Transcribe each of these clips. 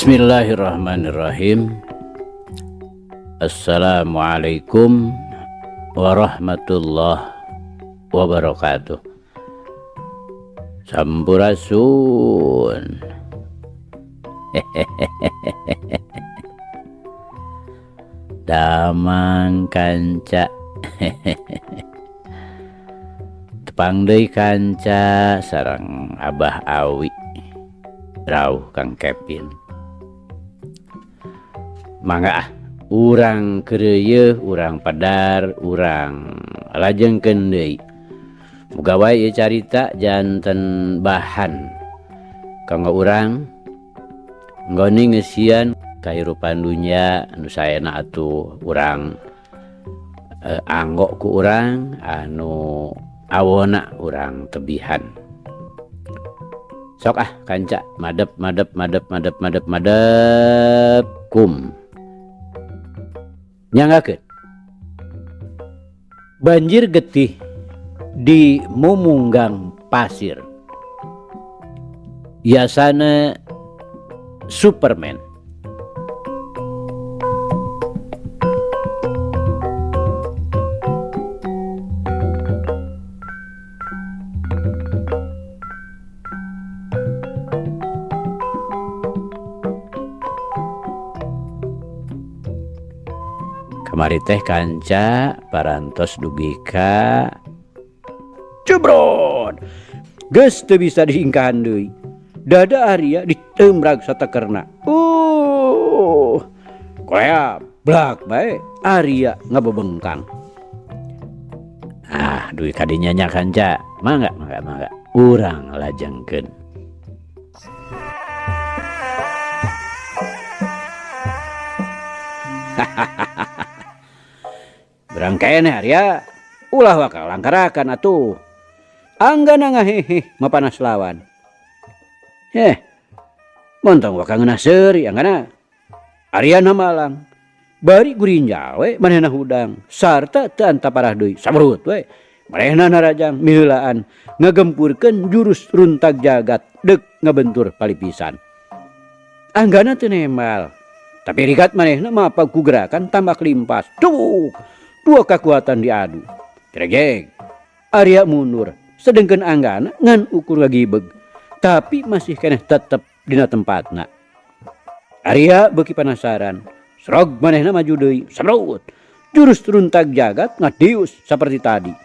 Bismillahirrahmanirrahim. Assalamualaikum warahmatullahi wabarakatuh. Sampurasun. Damang kanca. Tepang deui kanca sareng Abah Awi. Rauh Kang Kevin. Mangga ah, urang keureuyeung, urang padar, urang lajengkeun deui. Muga wae ieu carita janten bahan kanggo urang nggoni ngeusian kahirupan dunya anu saena atuh urang anggo ku urang anu awona urang tebihan. Sok ah kanca madep madep madep madep madep madep kum. Nyanggakeun. Banjir getih di Mumunggang Pasir. Yasana Superman. Kamari teh kanca parantos dugi ka Jebrot. Geus teu bisa diingkahan deui. Dada Arya ditembrag satekerna. Korea blak bae Arya ngabebengkang. Ah, duit kadinya nya kanca. Mangga mangga mangga. Urang lajengkeun. Berangkene Arya, ulah waka langkarakan atuh. Anggana ngahehe mapanas lawan. Heh, montong waka ngeunah seuri anggana. Arya na malang. Bari gurinjal we manehna hudang sarta teu antaparah deui sabrut we. Manehna narajang miheulaan ngagempurkeun jurus runtag jagat deuk ngabentur palipisan. Anggana teu nembal. Tapi rikat manehna mapag ku gerakan tambak limpas. Cuk, dua kekuatan diadu. Tregeg. Arya mundur, sedengkeun Anggana ngan ukur ngagibeg. Tapi masih keneh tetep dina tempatna. Arya beuki panasaran. Srog manehna maju deui, semrut. Jurus runtag jagat ngadius saperti tadi.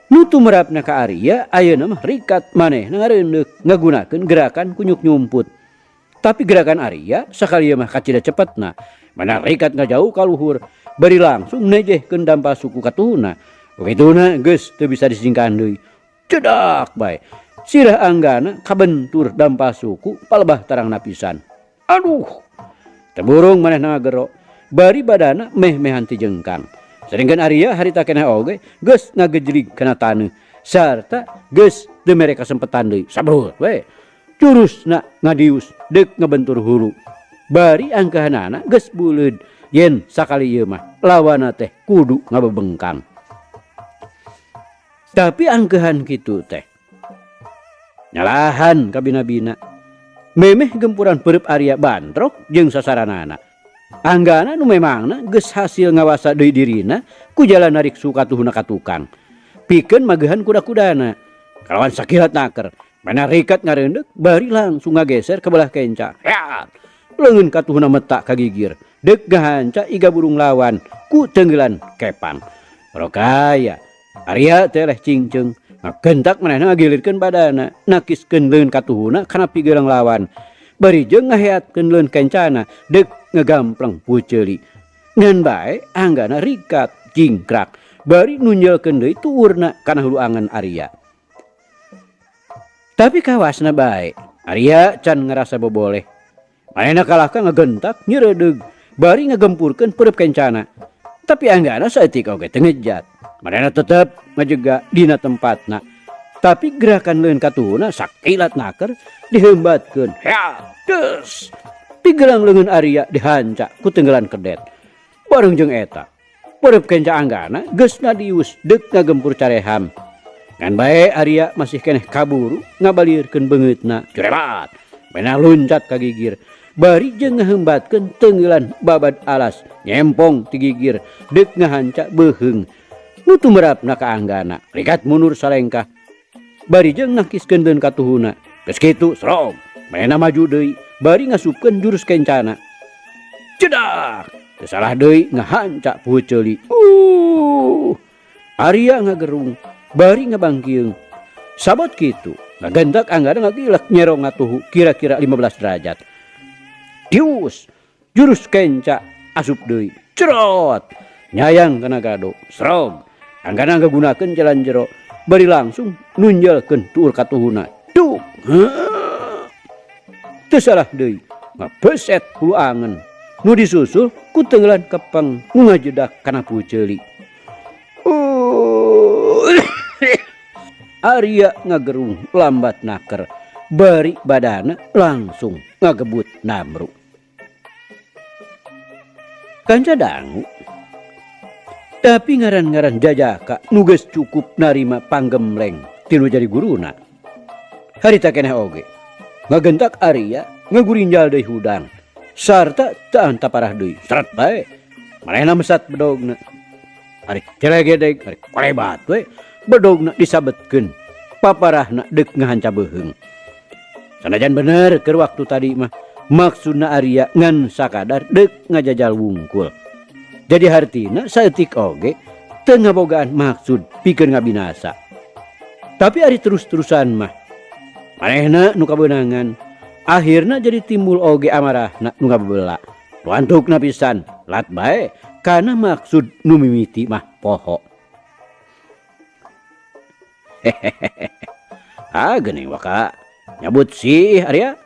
Nu tumerapna ka Arya ayeuna mah rikat manehna ngareundeuk ngagunakeun gerakan kunyuk nyumput. Tapi gerakan Arya sakali mah kacida cepetna. Mana rikat ngajauh ka luhur, bari langsung nejehkeun dampa suku katuhuna. Begituna geus teu bisa disingkahan deui. Cedak bae. Sirah Anggana kabentur dampa suku palebah tarangna pisan. Aduh. Teburung manehna ngagero, bari badana meh-mehan ti jengkang. Sedengkeun Arya harita keneh oge geus ngagejlig kana taneuh sarta geus teu mere kasempetan deui. Sabrut we. Jurusna ngadius deuk ngebentur hulu. Bari angkahanana geus buleud yen sakali ieu mah lawanna teh kudu ngabebengkang. Tapi angkehan kitu teh nyalahan kabina-bina. Memeh gempuran peureub Arya bantrok jeung sasaranana. Anggana nu memangna geus hasil ngawasa deui dirina ku jalan narik sukatuhuna ka tukang. Pikeun magehan kuda-kudana. Kalawan sakilat naker. Mana rikat ngareundek bari langsung ngageser ke belah kenca. Ya, leungeun katuhuna metak ka gigir. Deuk gahanca iga burung lawan ku tenggelan kepang. Rokaya Arya teh leh cingceung. Ngagentak manehna ngagilirkeun badana, nakiskeun leungeun katuhuna kana pigelang lawan. Bari jeung ngaheatkeun leungeun kencana deuk ngagampleng puceuli. Ngan bae anggana rikat jingkrak bari nunjelkeun deui tuurna kana hulu angan Arya. Tapi kawasna bae, Arya can ngerasa boboleh. Manehna kalahka ngagentak nyeredeug bari ngagempurkeun peureub kencana. Tapi anggana saeutik oge teu ngejat. Manehna tetep ngajega dina tempatna. Tapi gerakan leungeun katuhuna sakilat naker diheumbatkeun. Ya, des. Pigelang leungeun Arya dihanca ku tenggelan kedet. Bareng jeung eta, peureub kenca Anggana geus ngadius deuk ngagempur careham. Ngan bae Arya masih keneh kaburu ngabalirkeun beungeutna. Jurebat, manehna luncat ka gigir. Bari jeung ngaheumbatkeun teungeulan babad alas nyempong ti gigir deuk ngahanca beuheung. Nu tumerapna ka Anggana, rikat mundur salengkah. Bari jeung nangkiskeun deun katuhuna. Geus kitu srog, manehna maju deui bari ngasupkeun jurus kencana. Cedak! Teu salah deui ngahanca puhu ceuli. Arya ngagerung bari ngabangkieung. Sabot kitu, ngagentak Anggana ngagilek nyerong ngatuhu kira-kira 15 derajat. Dius, jurus kenca asup deui. Cerot! Nyayang kana gado. Srog! Anggana ngagunakeun jalan jero bari langsung nunjelkeun tuur katuhuna. Duk! Teu salah deui, ngabeset hulu angen. Nu disusul ku teungeulan kepeng nu ngajedak kana puceuli. Arya ngagerung lambat naker, bari badana langsung ngagebut namru. Kanca dangu, tapi ngaran-ngaran jajaka nu geus cukup narima panggemleng ti nu jadi guruna. Harita keneh oge, ngagentak Arya ngagurinjal deui hudang, sarta teu antaparah deui, seret bae. Manehna mesat bedogna. Ari celegedeg, ari kolebat we, bedogna disabetkeun, paparahna deuk ngahanca beuheung. Sanajan bener keur waktu tadi mah, maksudna Arya ngan sakadar deuk ngajajal wungkul. Jadi hartina saeutik oge teu ngabogaan maksud pikeun ngabinasa. Tapi ari terus-terusan mah manehna nu kabeunangan, akhirna jadi timbul oge amarahna nu ngabebela. Nu antukna pisan lat bae kana maksud nu mimiti mah poho. Ah geuning waka nyabut sih Arya.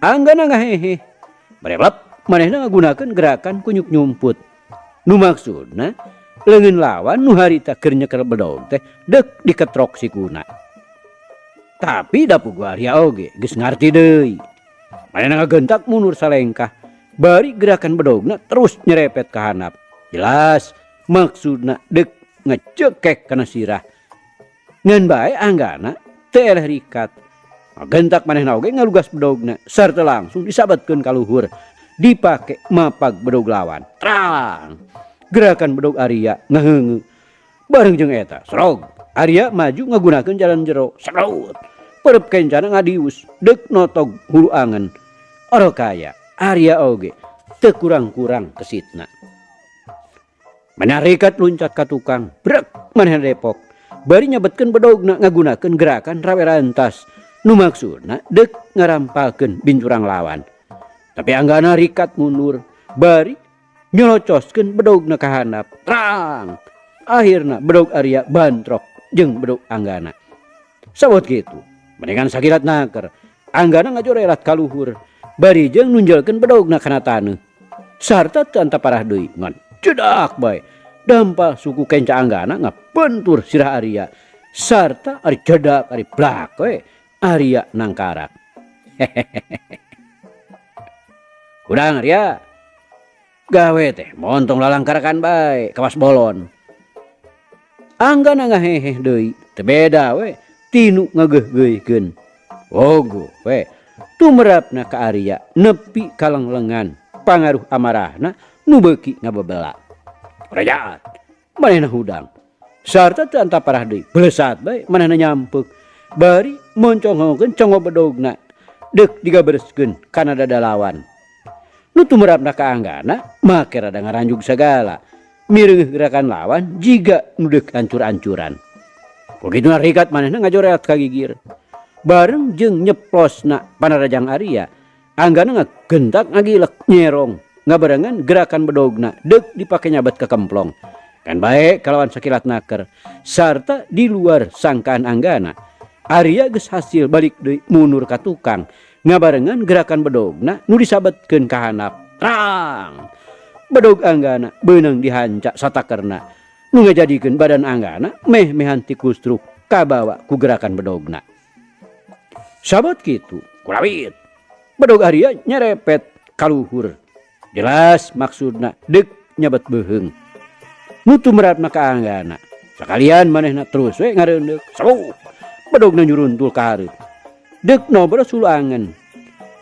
Anggana ngahehe. Bareblep manehna ngagunakeun gerakan kunyuk nyumput. Nu maksudna leungeun lawan nu harita keur nyekel bedog teh deuk diketrok sikuna. Tapi da puguh Arya oge geus ngarti deui. Manehna ngagentak mundur salengkah. Bari gerakan bedogna terus nyerepet ka handap. Jelas maksudna deuk ngecekek kana sirah. Ngan bae Anggana teu eleh rikat. Ngagentak manehna oge ngalugas bedogna sarta langsung disabetkeun ka luhur. Dipake mapag bedog lawan. Trang! Gerakan bedog Arya ngaheungeu. Bareng jeung eta, srog. Arya maju ngagunakeun jalan jero. Serut. Perep kencana ngadius deuk notog hulu angen. Orokaya Arya oge teu kurang-kurang kesitna. Manarikat luncat ka tukang, brek manehna depok. Bari nyabetkeun bedogna ngagunakeun gerakan rawe rantas. Nu maksudna deuk ngarampalkeun bincurang lawan. Tapi Anggana rikat mundur, bari nyolocoskeun bedogna ka handap. Trang! Akhirna bedog Arya bantrok jeung bedog Anggana. Sabot kitu, mendingan sakilat naker. Anggana ngajorelat ka luhur, bari jeung nunjelkeun bedogna kana taneuh. Sarta teu antaparah deui, ngan cedak bae. Dampal suku kenca Anggana ngabentur sirah Arya. Sarta ari cedak ari blak we Arya nangkarak. Hudang Arya. Gawe teh montong lalangkarakan bae kawas bolon. Anggana ngaheheh deui, teu beda we tinu ngageugeuhkeun. Ogo we tumerapna ka Arya nepi kalenglengan pangaruh amarahna nu beuki ngabebela. Rajat manehna hudang. Sarta teu antaparah deui, belesat bae manehna nyampeuk. Bari monconghokeun congo bedogna deuk digabereskeun kana dada lawan. Nu tumerapna ka Anggana make rada ngaranjug sagala. Mireungeuh gerakan lawan jiga nu deuk ancur-ancuran. Kukituna rikat manehna ngajoreat ka gigir. Bareng jeung nyeplosna panarajang Arya, Anggana ngagentak ngagilek nyerong ngabarengan gerakan bedogna deuk dipake nyabet ka kemplong. Kan bae kalawan sakilat naker sarta di luar sangkaan Anggana. Arya geus hasil balik deui mundur ka tukang ngabarengan gerakan bedogna nu disabetkeun ka handap. Trang! Bedog Anggana beunang dihanca satakerna nu ngajadikeun badan Anggana meh-mehan tikustruk kabawa ku gerakan bedogna. Sabot kitu, kurawit. Bedog Arya nyerepet kaluhur. Jelas maksudna deuk nyabet beuheung. Nu tumeratna ka Anggana. Sakalian manehna terus we ngareundeuk. Sabuk. Bedogna nyuruntul ka hareup. Deuk nobros hulu angen.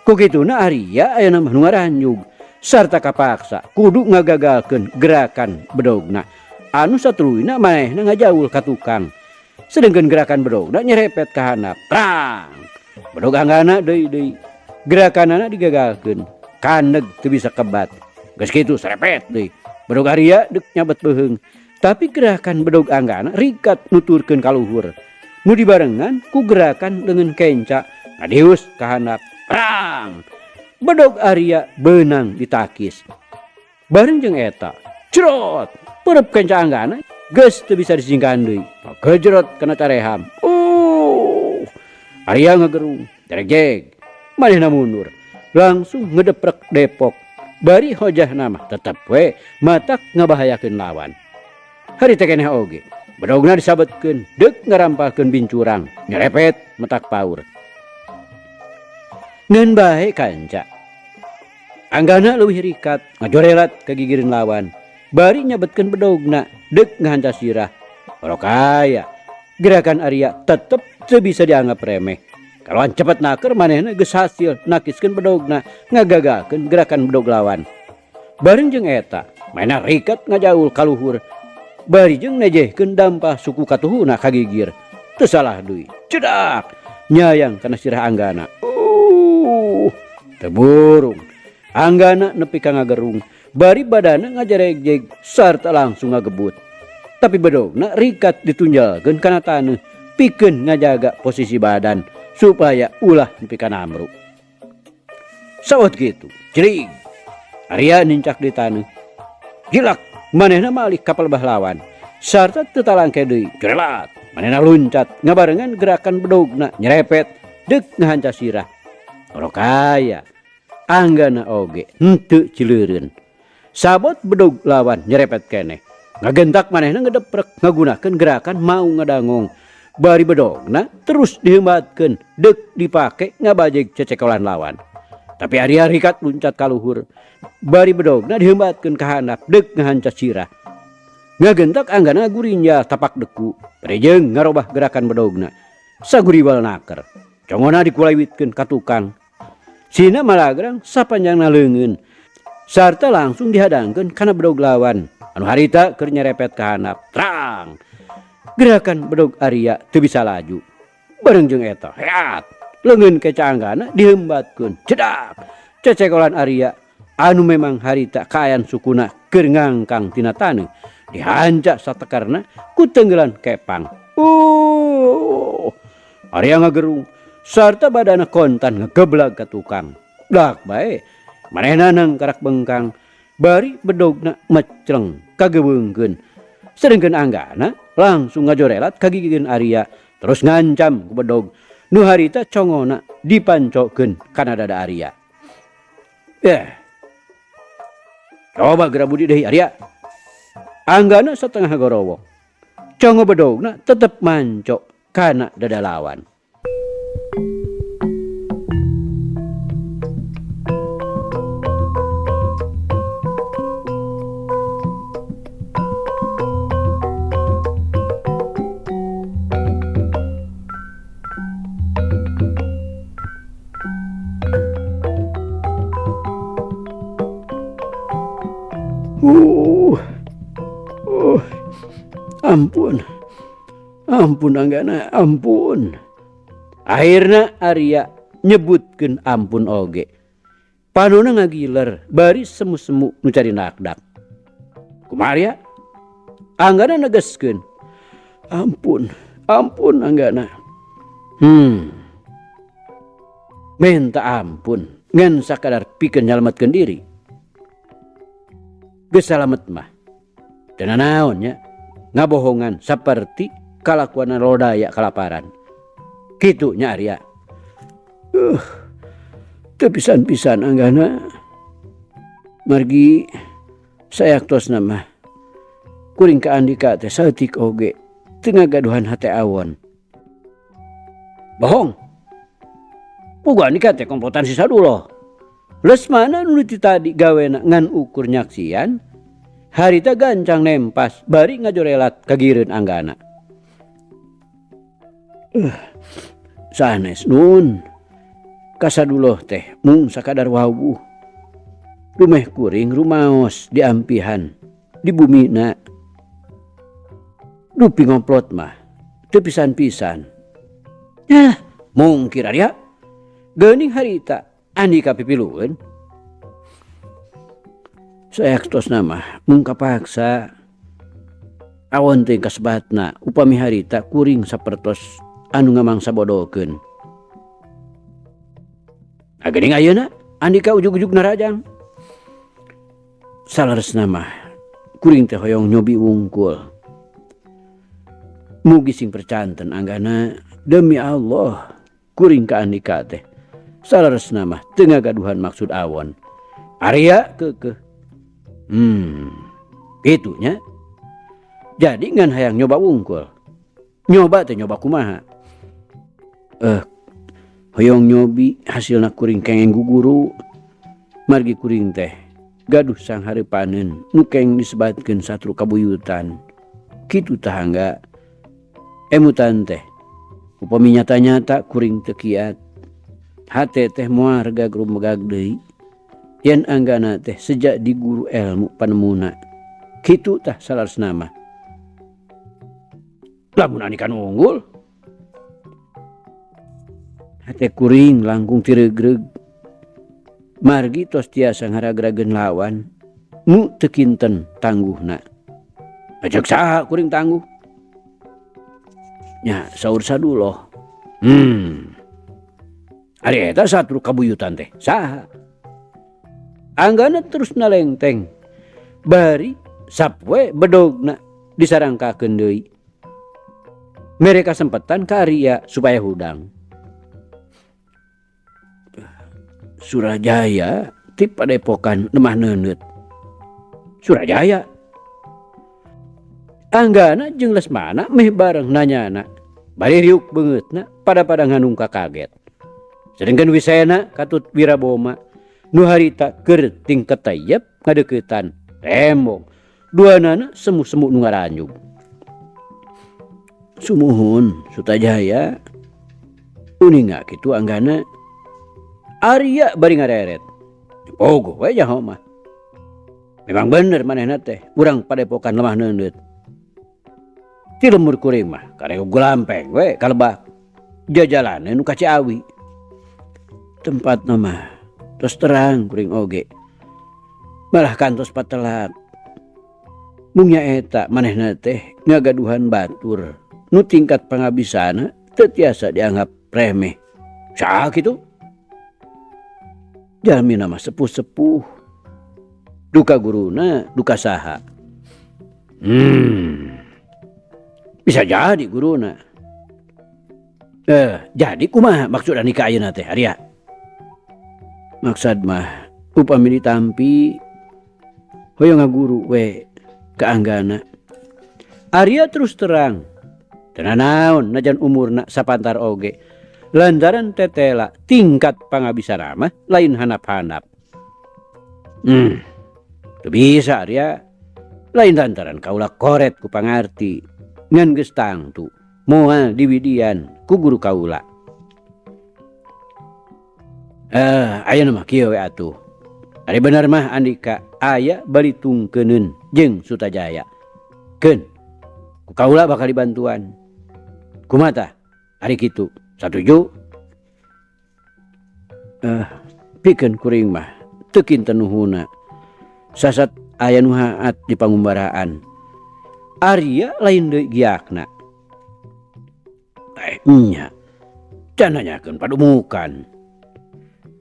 Ku kituna Arya aya mah nu ngaranjug sarta kapaksa kudu ngagagalkeun gerakan bedogna anu satuluyna manehna ngajaul ka tukang. Sedengkeun gerakan bedogna nyerepet ka handap. Prang! Bedog Anggana deui deui. Gerakanana digagalkeun. Kaneg teu bisa kebat. Geus kitu serepet deui. Bedog Arya deuk nyabet beuheung. Tapi gerakan bedog Anggana rikat nuturkeun ka luhur. Nu dibarengan ku gerakan leungeun kenca ngadius ka handap. Prang! Bedog Arya beunang ditakis. Bareng jeung eta, cerot! Peureub kenca Anggana geus teu bisa disingkahan deui. Gejrot kana careham. Arya ngagerung, jeregjeg. Manehna mundur, langsung ngedeprek depok. Bari hojahna mah tetep we matak ngabahayakeun lawan. Harita keneh oge, bedogna disabetkeun deuk ngarampalkeun bincurang, nyerepet metak paur. Ngan bae kanca. Anggana leuwih rikat, ngajorelat ka gigireun lawan. Bari nyabetkeun bedogna deuk ngahanca sirah. Orokaya, gerakan Arya tetep teu bisa dianggap remeh. Kalawan cepet naker manehna geus hasil nakiskeun bedogna, ngagagalkeun gerakan bedog lawan. Bareng jeung eta, manehna rikat ngajaul ka luhur. Bari jeung nejehkeun dampah suku katuhuna ka gigir. Teu salah deui. Cedak! Nyayang kana sirah Anggana. Teu burung. Anggana nepi ka ngagerung, bari badana ngajeregjeg sarta langsung ngagebut. Tapi bedogna rikat ditunjalkeun kana taneuh, pikeun ngajaga posisi badan supaya ulah nepi ka namru. Sawat kitu, cerig. Arya nincak di taneuh. Gilak, manehna malih ka palebah lawan. Sarta teu talangke deui, jerelat. Manehna luncat ngabarengan gerakan bedogna nyerepet deuk ngahanca sirah. Orokaya, Anggana oge henteu cileureun. Sabot bedog lawan nyerepet keneh. Ngagentak manehna ngedeprek ngagunakeun gerakan mau ngadangong. Bari bedogna terus dihembatkeun deuk dipake ngabajeg cecekolan lawan. Tapi Arya rikat luncat ka luhur. Bari bedogna dihembatkeun ka handap deuk ngahanca sirah. Ngagentak Anggana gurinjal tapak deku. Bari jeung ngarobah gerakan bedogna. Saguriwal naker. Congona dikulawitkeun ka tukang. Sina malagrang sapanjangna leungeun. Sarta langsung dihadangkeun kana bedog lawan. Anu harita keur nyerepet ka handap. Trang! Gerakan bedog Arya teu bisa laju. Bareng jeung eta, heat! Leungeun keca Anggana dihembatkeun. Cedak! Cecekolan Arya anu memang harita kaayan sukuna keur ngangkang tina taneuh dihanca satekarna ku tenggelan kepang. Arya ngagerung sarta badana kontan ngegeblag ka tukang. Dak bae manehna nang karak bengkang bari bedogna mecleng kageweungkeun. Sedengkeun Anggana langsung ngajorelat ka gigireun Arya terus ngancam ku bedog nu harita congona dipancokeun kana dada Arya. Coba geura budi deui Arya. Anggana setengah gorowok. Congo bedogna tetep mancok kana dada lawan. Ampun, ampun Anggana, ampun. Akhirna Arya nyebutkeun ampun oge. Panona ngagiler, bari semu-semu nu cari nakdak. Kumaha Arya? Anggana negeskeun. Ampun, ampun Anggana. Minta ampun, ngan sakadar pikeun nyalametkeun diri. Geus salamet mah. Teu nanaon nya. Ngabohongan saperti kalakuan lodaya kalaparan. Kitu nya Arya. Teu pisan-pisan Anggana. Margi sayaktosna mah kuring ka Andika teh saeutik oge teu ngagaduhan hate awon. Bohong. Puguh Andika teh komplotan si Saduloh. Lesmana nu ti tadi gawena ngan ukur nyaksian. Harita gancang nempas bari ngajorelat kagireun Anggana. Sanes nun. Ka Saduloh teh mung sakadar wawuh. Dumeh kuring rumaos diampihan di bumina. Dupi ngomplot mah teu pisan-pisan. Yah, mungkir Arya. Geuning harita Andika pipilueun. Saektosna mah mung kapaksa. Awon teuing kasebatna upami harita kuring sapertos anu ngamangsa bodokeun. Nah geuning ayeuna Andika ujug-ujug narajang. Saleresna mah kuring teh hoyong nyobi wungkul. Mugi sing percanten anggana demi Allah kuring ka Andika teh. Saleresna mah teu ngagaduhan maksud awon. Arya keukeuh. Kitu nya. Jadi ngan hayang nyoba wungkul. Nyoba teh nyoba kumaha? Hoyong nyobi hasilna kuring kengeng guguru. Margi kuring teh gaduh sanghareupaneun nu keng disebatkeun satru kabuyutan. Kitu tah angga. Emutan teh upami nyata-nyata kuring teu kiat. Hate teh moal regag rumegag deui. Yen anggana teh seja di guru elmu panemuna. Kitu tah salaresna mah. Lamun Andika nu unggul. Hate kuring langkung tiregreg. Margi tos tiasa ngaragrageun lawan nu teu kinten tangguhna. Ceuk saha kuring tangguh? Nya saur Saduloh. Ari eta satru kabuyutan teh saha? Anggana terus nalengteng. Bari sapoe bedogna disarangkakeun deui. Mere kasempetan ka Arya supaya hudang. Surajaya ti padepokan lemah neuneut. Surajaya. Anggana jeung Lesmana meh bareng nanyana. Bari riuk beungeutna pada-pada nganungka kaget. Sedengkeun Wisena katut Wiraboma nu harita keur tingket tayep ngadeuketan tembong. Duanana semu-semu nu ngaranjug. Sumuhun Sutajaya uninga kitu anggana. Arya bari ngareret. Pogo we nyaho mah. Memang bener manehna teh urang padepokan lemah neuneut. Ti lemur kuring mah karek gulampeng we kalebak. Jajalane nu ka Ciawi. Tempatna mah tos terang kuring oge. Malah kantos patelap. Mung nyaeta manehna teh ngagaduhan batur nu tingkat pangabisana teu tiasa dianggap remeh. Saha kitu? Jalmina mah sepuh-sepuh. Duka guruna, duka saha. Bisa jadi guruna. Jadi kumaha maksud Andika ayeuna teh, Arya? Maksud mah upami ditampi hoyong ngaguru we ka Anggana. Arya terus terang. Teu nanaon najan umurna sapantar oge. Lantaran tetela tingkat pangabisana mah lain handap-handap. Teu bisa Arya. Lain lantaran kaula koret ku pangarti. Ngan geus tangtu moal diwidian ku guru kaula. Ayeuna mah kieu we atuh. Ari bener mah Andika aya balitungkeuneun jeung Sutajaya. Keun ku kaula bakal dibantuan. Kumaha tah? Ari kitu. Satuju? Pikeun kuring mah teu kinten nuhuna. Sasat aya nu haat di pangumbaraan. Arya lain deui giakna. Nya. Can nanyakeun padumukan.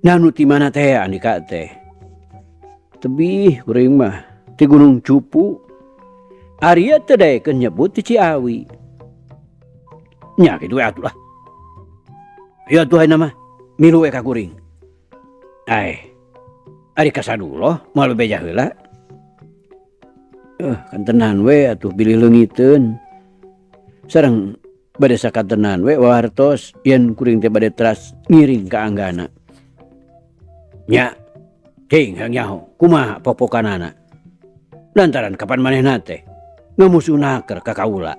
Nah nu ti mana teh Andika teh? Tebih kuring mah ti Gunung Cupu. Arya teu daekeun nyebut ti Ciawi. Nya kitu we atuh lah. Ayo atuh ayeuna mah milu we ka kuring. Ai, ari ka Saduloh moal bebeja heula. Kantenan we atuh bilih leungiteun. Sareng bade sakantenan we wawartos yen kuring teh bade teras ngiring ka Anggana. Nya, cing hayang nyaho kumaha pok-pokanana. Lantaran kapan manehna teh ngamusuhnaker ka kaula.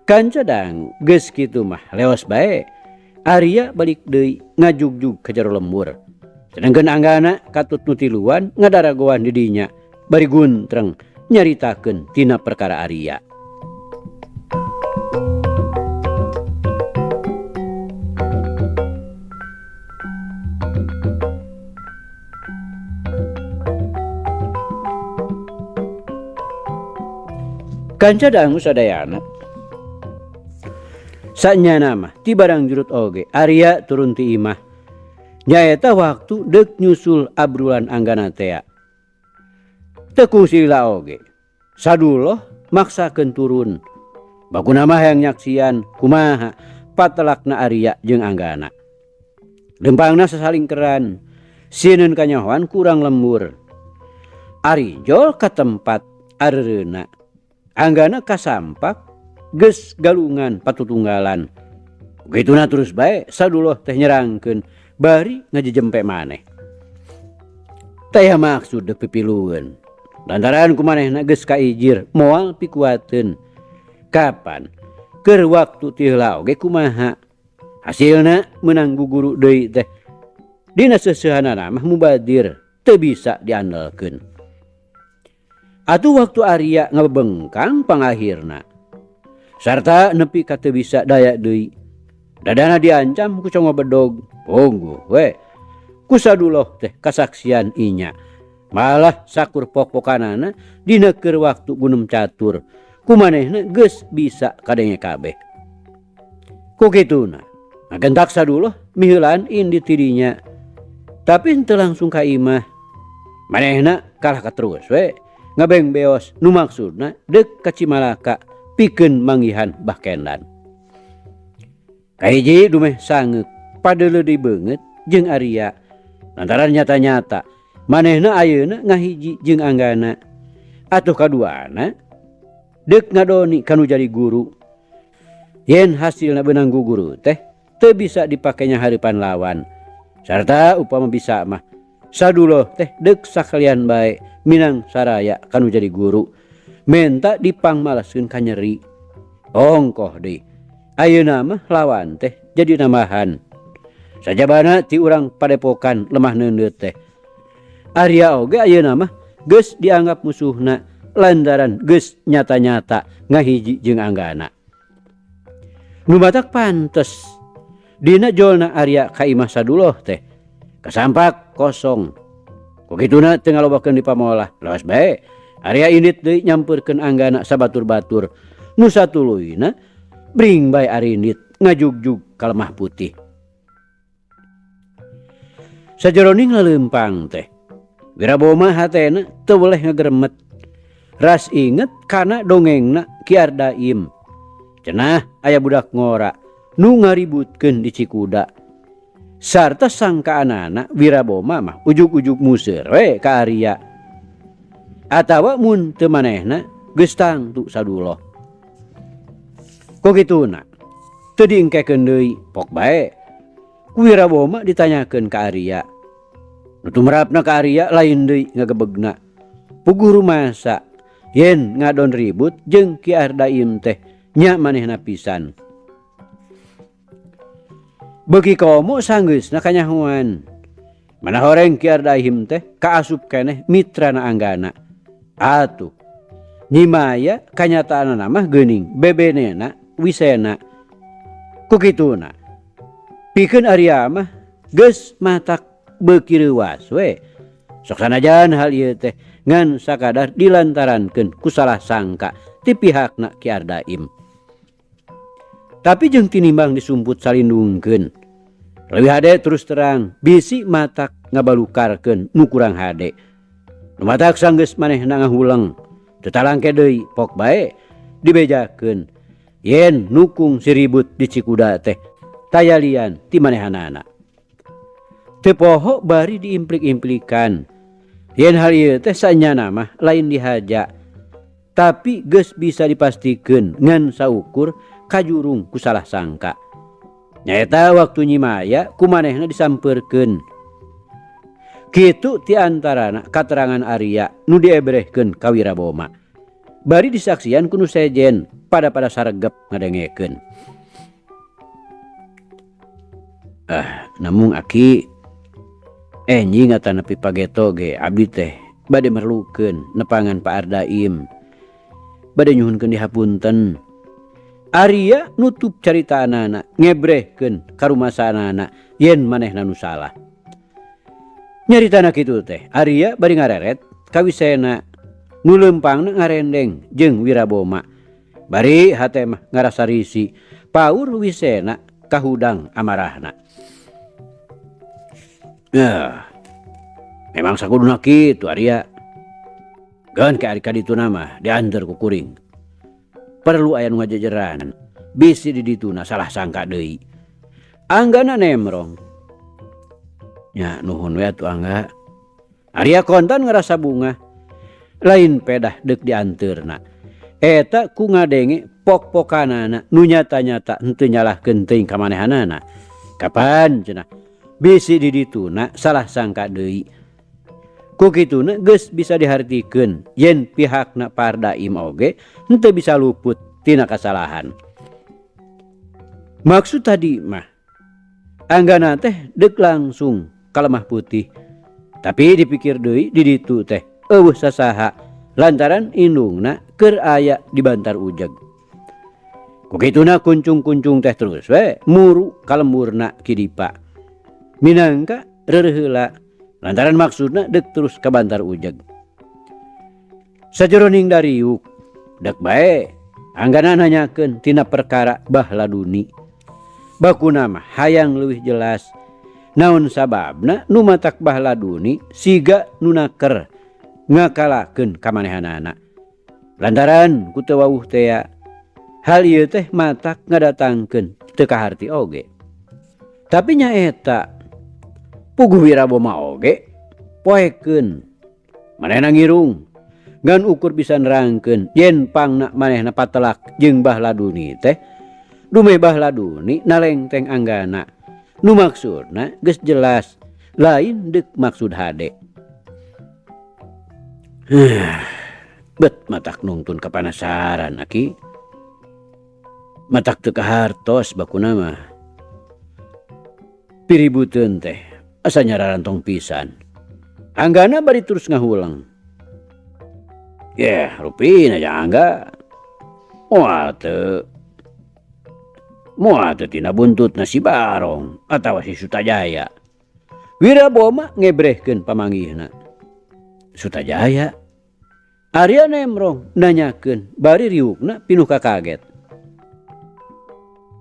Kanca dang geus kitu mah leos bae. Arya balik deui ngajugjug ka jero lembur. Sedengkeun Anggana katut nu tiluan ngadaragoan di dinya bari guntreng nyaritakeun tina perkara Arya. Kanca dangu sadayana. Sanyana mah ti barang jurut oge Arya turun ti imah. Nyaeta waktu deuk nyusul abrulan Anggana tea. Teu kungsi lila oge. Saduloh maksakeun turun. Baguna mah hayang nyaksian kumaha patelakna Arya jeung Anggana. Lempangna sasalingkeran, sieun kanyahoan kurang lembur. Arijol ka tempat areureuna. Anggana kasampak geus galungan patutunggalan. Kituna terus bae saduloh teh nyerangkeun bari ngajejempe maneh. Taya maksud deuk pipilueun. Lantaran kumanehna geus kaijir moal pikuateun. Kapan keur waktu ti heula oge kumaha? Hasilna meunang guguru deui teh. Dina seuseuhanana mah mubadir teu bisa diandelkeun. Atuh waktu Arya ngabebengkang pangakhirna. Sarta nepi ka teu bisa daya deui. Dadana diancam ku congo bedog. Pungguh we. Ku saduloh teh kasaksian inya. Malah sakur pok-pokanana dina keur waktu gunem catur. Kumanehna geus bisa kadenge kabeh. Ku kituna ngagentak saduloh miheulaan indit ti dinya. Tapi henteu langsung ka imah. Manehna kalah ka terus we. Ngabeng beos nu maksudna deuk ka Cimalaka pikeun manggihan Bah Kendan. Kahiji dumeh sangeuk padeuleu deui beungeut jeung Arya. Lantaran nyata-nyata manehna ayeuna ngahiji jeung Anggana. Atuh kaduana deuk ngadoni kanu jadi guru. Yen hasilna beunang guguru teh teu bisa dipake nyahareupan lawan. Sarta upama bisa mah saduloh teh deuk sakalian bae minang saraya kanu jadi guru. Menta dipangmalaskeun ka nyeri. Ongkoh deui. Ayeuna mah lawan teh jadi nambahan. Sajabana ti urang padepokan lemah neundeut teh. Arya oge ayeuna mah geus dianggap musuhna lantaran geus nyata-nyata ngahiji jeung Anggana. Nu batak pantes dina jolna Arya ka imah saduloh teh kasampak kosong. Ku kituna teu ngalobakeun di pamolah. Lawas bae Arya indit deui nyampeurkeun Anggana sabatur-batur. Nu satuluyna bring bae Arindit ngajugjug ka lemah putih. Sajeroning lelempang teh Wiraboma hatena teu weleh ngageremet. Ras inget kana dongengna Ki Ardaim. Cenah aya budak ngora nu ngaributkeun di Cikuda. Sarta sangkaanana Wiraboma mah ujug-ujug museur we ka Arya. Atawa mun teu manehna geus tangtu saduloh. Ku kituna teu diengkekeun deui pok bae. Ku Wiraboma ditanyakeun ka Arya. Nu tumrapna ka Arya lain deui ngagebegna. Puguh rumasa yen ngadon ribut jeung Ki Ardaim teh nya manehna pisan. Beuki komo sanggeusna kanyahoan. Mana horeng Ki Ardaim teh kaasup keneh mitrana Anggana. Atuh Nyi Maya kanyataanana mah geuning bebenena wisena. Ku kituna pikeun Arya mah geus matak beuki reuwas we. Sok sanajan hal ieu teh ngan sakadar dilantarankeun ku salah sangka ti pihakna Ki Ardaim. Tapi jeung tinimbang disumput salindungkeun. Leuwih hade terus terang bisi matak ngabalukarkeun nu kurang hade. Nu matak sanggeus manehna ngahuleng teu talangke deui pok bae dibejakeun yen nukung si ribut di Cikuda teh tayalian ti manehanana. Teu poho bari diimplik-implikan yen hal ieu teh sanyana mah lain dihaja. Tapi geus bisa dipastikeun ngan saukur kajurung ku salah sangka. Nyaeta waktu Nyi Maya ku manehna disampeurkeun. Kitu ti antarana katerangan Arya nu diebrehkeun ka Wiraboma. Bari disaksian ku nu sejen pada-pada saregep ngadengekeun. Ah, namung aki enjing atanapi pageto ge abdi teh bade merlukeun nepangan Pak Ardaim. Bade nyuhunkeun dihapunten. Arya nutup caritaanana ngebrehkeun ka rumasaanana yen manehna nu salah. Nyaritana kitu teh Arya bari ngareret ka Wisena nu leumpangna ngarendeng jeung Wiraboma. Bari hate mah ngarasa risi paur Wisena kahudang amarahna. Memang sakuduna kitu Arya. Geun ke ari ka dituna mah dianteur ku kuring. Perlu aya nu ngajejeran, bisi di dituna salah sangka deui. Anggana nemrong. Nya nuhun we atuh Angga. Arya kontan ngarasa bungah. Lain pedah deuk dianteurna. Eta ku ngadenge pok-pokanana nu nyata-nyata henteu nyalahkeun teuing ka manehanana. Kapan cenah bisi di dituna salah sangka deui. Ku kituna geus bisa dihartikeun yen pihakna Pardaim oge henteu bisa luput tina kasalahan. Maksud tadi mah Anggana teh deuk langsung ka Lemah Putih. Tapi dipikir deui di ditu teh eueuh sasaha lantaran indungna keur aya di Bantar Ujeg. Ku kituna kuncung-kuncung teh terus we muru ka lemburna Ki Dipa. Minangka reureuh heula lantaran maksudna deuk terus ka Bantar Ujeg. Sajeroning dariuk deuk bae Anggana nanyakeun tina perkara Bahladuni. Bakuna mah hayang leuwih jelas naon sababna nu matak Bahladuni siga nu naker ngakalakeun ka manehanana. Lantaran ku teu wawuh tea hal ieu teh matak ngadatangkeun teu kaharti oge. Tapi nyaeta puguh Wiraboma oge poekeun manehna ngirung ngan ukur bisa nerangkeun yen pangna manehna patelak jeung Bahladuni teh dumeh Bahladuni nalengteng Anggana nu maksudna geus jelas lain deuk maksud hade. Bet matak nungtun kapanasaran aki. Matak teu kahartos bakuna mah. Piributeun teh asa nyararantong pisan. Anggana bari terus ngahuleng. Yeh, rupina ja Angga. Moal teu. Moal teu tina buntutna si Barong atawa si Sutajaya. Wiraboma ngebrehkeun pamanggihna. Sutajaya. Arya nemrong nanyakeun bari riukna pinuh kakaget.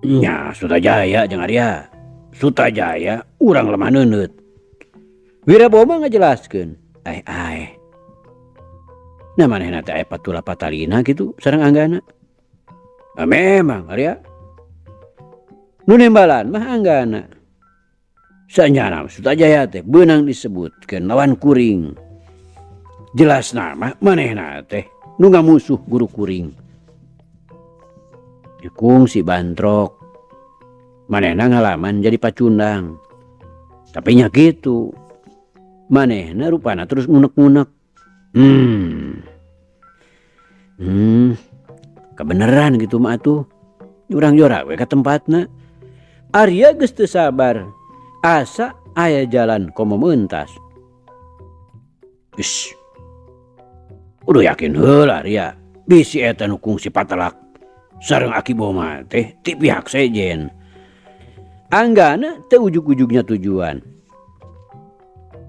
Nya Sutajaya jeung Arya. Sutajaya urang lemah neuneut. Wiraboma ngajelaskeun, ai ai. Nah manehna teh aya patula patalina kitu sareng Anggana. Nah, memang Arya. Nu nembalan mah Anggana. Sanyana Sutajaya teh beunang disebutkeun lawan kuring. Jelasna mah manehna teh nu ngamusuh guru kuring. Kungsi bantrok. Manehna ngalaman jadi pacundang. Tapi nya kitu. Manehna rupana terus ngunek-ngunek. Kebeneran gitu mah atuh. Urang jora we ka tempatna. Arya geus teu sabar. Asa aya jalan komo mentas. Ish. Udah yakin heula Arya. Bisi eta nu kungsi patelak. Sareng Aki Boma teh ti pihak sejen. Anggana teu ujug-ujugnya tujuan.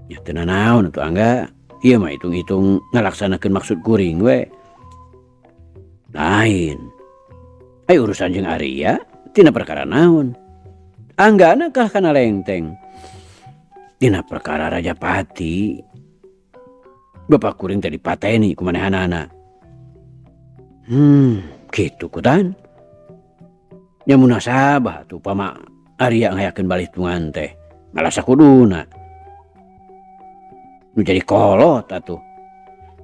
Ya teu nanaon atuh Angga. Ieu mah hitung-hitung ngalaksanakeun maksud kuring we. Lain. Ai urusan jeung Arya tina perkara naon? Anggana kalah kana lengteng. Tina perkara Rajapati. Bapak kuring teh dipateni ku manehanana. Kitu kutan. Nya munasabah atuh pama Arya ngayakeun balitungan teh. Malah sakuduna. Nu jadi kolot atuh.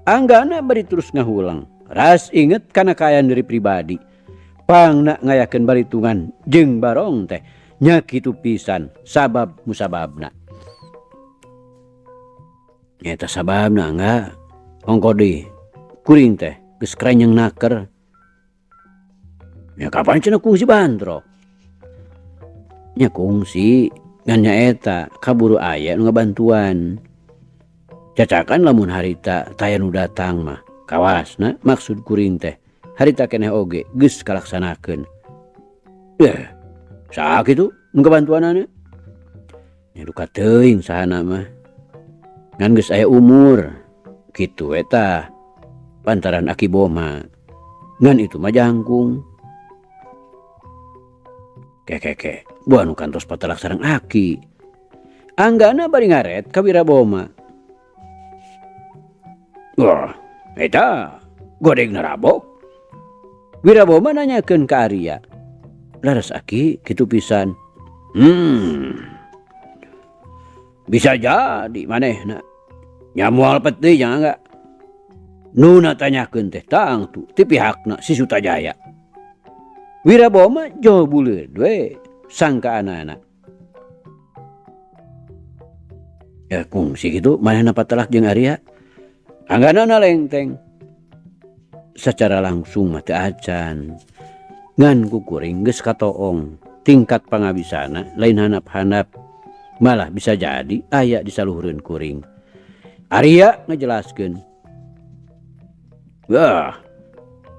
Anggana bari terus ngahulang. Ras inget kana kaayaan diri pribadi. Pangna ngayakeun balitungan jeung Barong teh nya kitu pisan sabab musababna. Eta sababna Angga. Ongko deui kuring teh geus kerenyeng naker. Ya kapan cenah kungsi bantrok? Nya kungsi. Ngan nyaeta kaburu aya nu ngabantuan. Cacakan lamun harita taya nu datang mah kawasna maksud kuring teh harita keneh oge geus kalaksanakeun. Eh, saha kitu nu ngabantuanana? Nya duka teuing sahana mah. Ngan geus aya umur. Kitu we tah pantaran Aki Boma. Ngan itu mah jangkung. Kekeke, buah nu kantos patelak sareng Aki. Anggana bari ngaret ka Wiraboma. Wah, eta godegna rabok. Wiraboma nanyakeun ka Arya. Laras Aki kitu pisan. Bisa jadi manehna. Nya moal peti nya enggak. Nu natanyakeun teh tangtu ti pihakna si Sutajaya. Wiraboma jauh buleud we sangkaanana. Ya kungsi kitu manehna patelak jeung Arya. Angganana lengteng. Sacara langsung mah teu acan. Ngan ku kuring geus katoong tingkat pangabisana lain handap-handap. Malah bisa jadi aya di saluhureun kuring. Arya ngajelaskeun. Wah,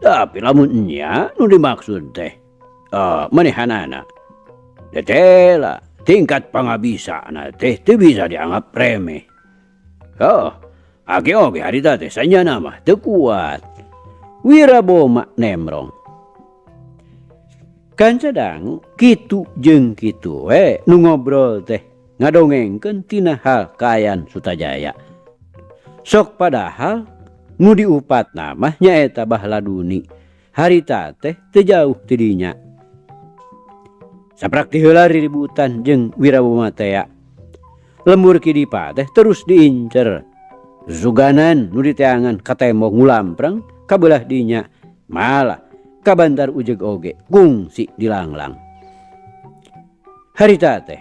tapi lamun nya nu dimaksud teh manehanana. Tetela tingkat pangabisana teh teu bisa dianggap remeh. Oh, aki oge harita teh sanyana mah teu kuat. Wiraboma nemrong. Kanca dangu kitu jeung kitu we nu ngobrol teh ngadongengkeun tina hal kaayaan Sutajaya. Sok padahal nu diupatna mah nyaeta Bahladuni. Harita teh teu jauh ti dinya. Saprak ti heula riributan jeung Wiraboma tea. Lembur Kidipa teh terus diincer. Suganan nu diteangan ka tembok ngulampreng ka beulah dinya. Malah kabantar ujeg oge kungsi dilanglang. Harita teh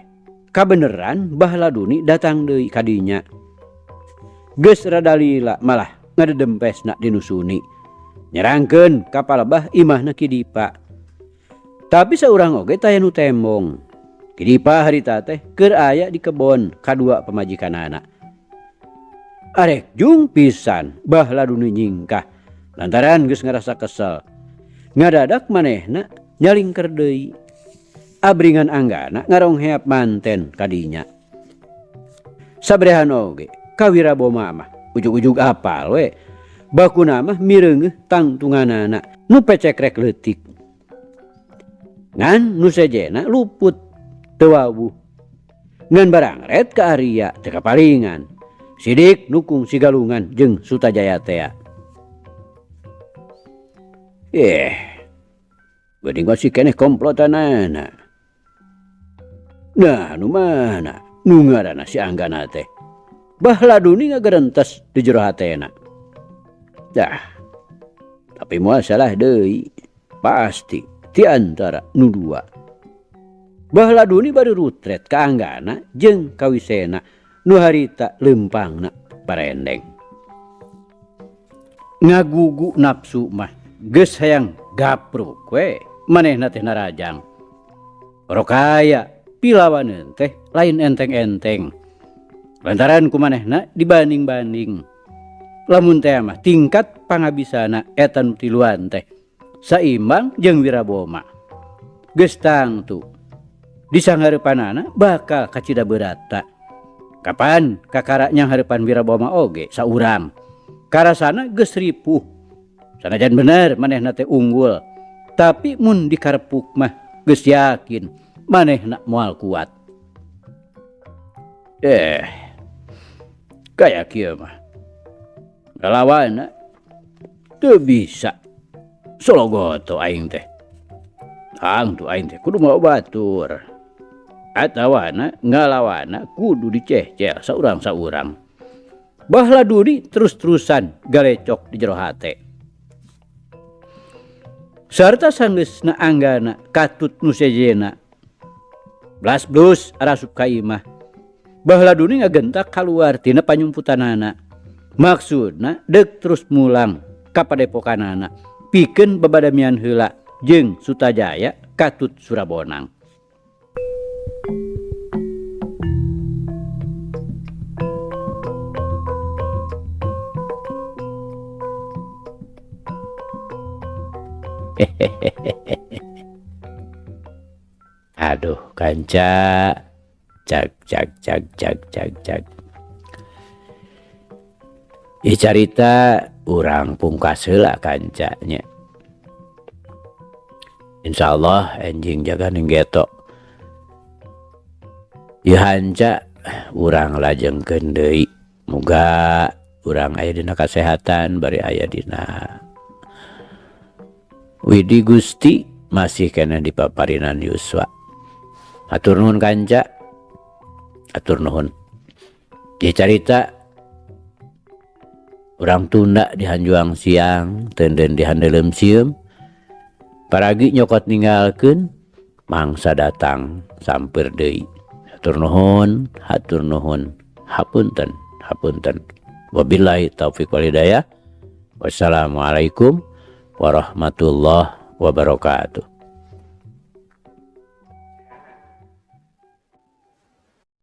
kabeneran Bahladuni datang deui ka dinya. Geus rada lila malah ngadedempesna dinusuni. Nyerangkeun ka palebah imahna Kidipa. Tapi saurang oge taya nu tembong. Kidipa harita teh keur aya di kebon kadua pamajikanana. Arek jung pisan Bahladuni nyingkah lantaran geus ngarasa kesel. Ngadadak manehna nyalingker deui. Abringan anggana ngarongheap manten kadinya. Sabrehan oge ka Wiraboma mah ujug-ujug apal we. Bakuna mah mireungeuh tangtunganana nu pecekrek leutik. Ngan nu sejena luput teu wawuh. Ngan barangret ka Arya teu kapalingan. Sidik nukung sigalungan jeung Sutajaya tea. Geuning masih keneh komplotanana. Nah, nu mana? Nu ngaranna si Anggana teh. Bahladuni ngagerentes di jero hatena. Dah. Tapi moal salah deui. Pasti ti antara nu dua. Bahladuni bari rutret ka Anggana jeung ka Wisena nu harita leumpangna parendeng. Ngagugu nafsu mah geus hayang gapruk we manehna teh narajang. Rokaya pilawaneun teh lain enteng-enteng. Lantaran ku manehna dibanding-banding. Lamun teh mah tingkat pangabisana eta nu tiluan teh saimbang jeung Wiraboma. Geus tangtu disanghareupanana bakal kacida beurata. Kapan kakara nyanghareupan Wiraboma oge saurang. Karasana geus ripuh. Sanajan bener manehna teh unggul, tapi mun dikarepuk mah geus yakin manehna moal kuat. Kaya kieu mah. Ngalawanna teu bisa. Sologoto aing teh. Tangtu aing teh kudu mawa batur. Atawana ngalawana kudu dicehcel saurang-saurang. Bahladuni terus-terusan galecok di jero hate. Sarta sanggeusna Anggana katut nu sejena. Blas blus arasup ka imah. Bahladuni ngagentak kaluar tina panyumputanana. Maksudna deuk terus mulang ka padepokanana pikeun babadamian heula jeung Sutajaya katut Surabonang. Aduh kanca, cag cag cag cag cag cag. Ieu carita urang pungkas heula kanca nya. Insyaallah enjing jaga ning geto. Ieu hanca urang lajengkeun deui. Muga urang aya dina kasehatan bari aya dina Widi Gusti masih keneh dipaparinan yuswa. Hatur nuhun kanca. Hatur nuhun. Ieu carita urang tunda di hanjuang siang, tenden di handeuleum sieum. Paragi nyokot ninggalkeun mangsa datang sampeur deui. Hatur nuhun, hatur nuhun. Hapunten, hapunten. Wabillahi taufik wal hidayah. Wassalamualaikum warahmatullahi wabarakatuh.